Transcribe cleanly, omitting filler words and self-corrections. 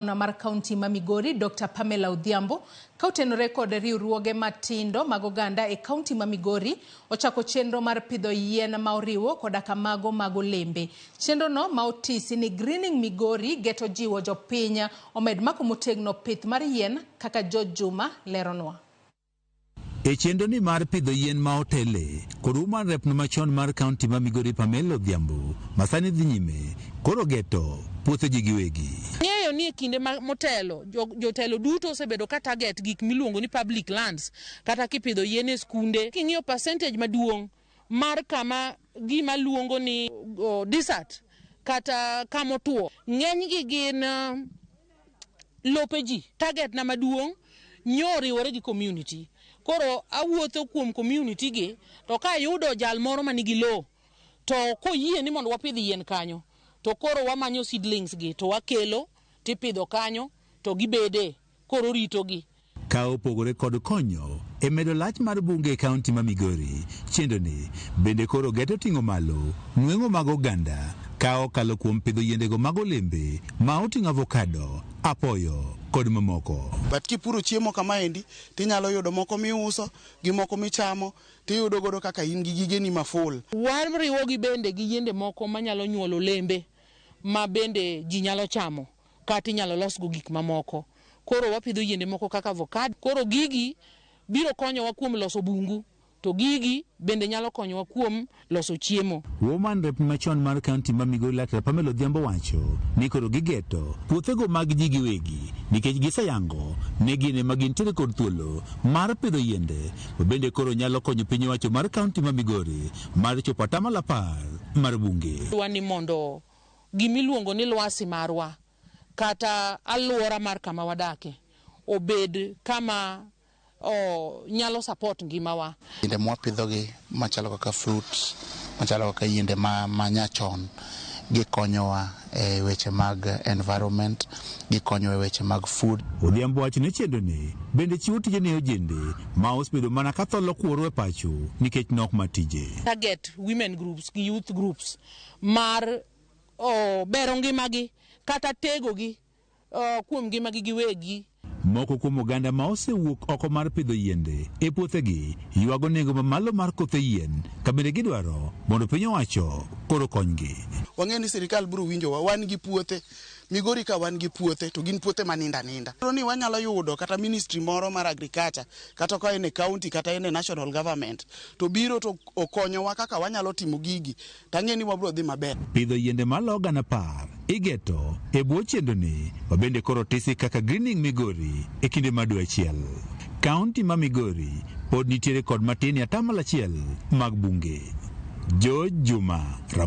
Gavana mar kaunti ma Migori Dr. Pamela Odhiambo ka otenore kod riwruoge matindo mag oganda e kaunti ma Migori ochako chenro mar pidho yien ma oriwo koda ka mago mag olembe. Chenrono ma otisi ni Greening Migori geto jiwo jopiny omed mako motegno pith mar yien kaka George Juma leronwa. E chenro ni mar pidho yien ma otele kod woman rep no machon mar kaunti ma Migori Pamela Odhiambo ma sani dhi nyime koro geto puothe ji giwegi. Ng'eyo ni e kinde motelo jotelo duto osebedo ka target gik miluongo ni public lands kata kipidho yien e skunde. King'iyo percentage maduong' mar kama gima luongo ni desert kata kamotuo, ng'enygi gin lope ji. Target na maduong' nyo riwore gi community. Koro awuotho kuom community gi to ka ayudo jal moro manigi lowo to koyie ni mondo wapidh yien kanyo to koro wamanyo seedlings gi to wakelo tipidho kanyo to gibede koro ritogi. Ka opogore kod konyo e medo lach mar bunge e kaunti ma Migori, chenro ni bende koro geto ting'o malo nweng'o mag oganda ka okalo kuom pidho yiendego mag olembe ma oting'o avocado, apoyo kod mamoko. But kipuro chiemo kamaendi tinyalo yudo moko miuso gi moko michamo tiyudo godo kaka in gi gigeni ma full. Wariwogi bende gi yiende moko manyalo nyuolo olembe ma bende ji nyalo chamo kata inyalo losgo gik mamoko. Koro wapidho yiende moko kaka avocado. Koro gigi biro konyowa kuom loso bungu to gigi bende nyalo konyowa kuom loso chiemo. Woman rep machon mar kaunti ma Migori Laktar Pamela Odhiambo wacho ni koro gigeto puothego mag ji giwegi nikech giseyango ni gin ema gintiere kod thuolo mar pidho yiende ma bende koro nyalo konyo piny owacho mar kaunti ma Migori mar chopo atamalo 10 mar bunge. Dwa ni mondo gimiluongo ni lwasi marwa kata alwora mar kama wadake obed kama nyalo support ngimawa. Yiende mwapidhogi machalo kaka fruits, machalo kaka yiende ma nyachon gikonyowa e weche mag environment, gikonyowa e weche mag food. Odhiambo wacho ni chenro ni bende chiwo tije ne ojende ma osebedo mana ka tholo kuoro e pacho nikech nok mar tije. Target women groups gi youth groups mar bero ngimagi kata tegogi kuom ngimagi giwegi. Moko kuom oganda ma osewuok oko mar pidho yiende e puothegi ywago nengo mamalo mar kothe yien ka bende gidwaro mondo piny owacho koro konygi. Wang'eyo ni sirikal biro winjowa, wan gi puothe. Migori ka wan gi puothe to gin puothe maninda ninda. Ni wanyalo yudo kata ministry moro mar agriculture kata ka en e county kata en e national government to biro to okonyowa kaka wanyalo timo gigi tang'e ni wabiro dhi maber. Pidho yiende malo 10,000 igeto e bwo chenro ni ma bende koro tisi kaka Greening Migori e kinde mar dwe achiel. Kaunti ma Migori pod nitiere kod matin e 1% mag bunge. George Juma Ramo.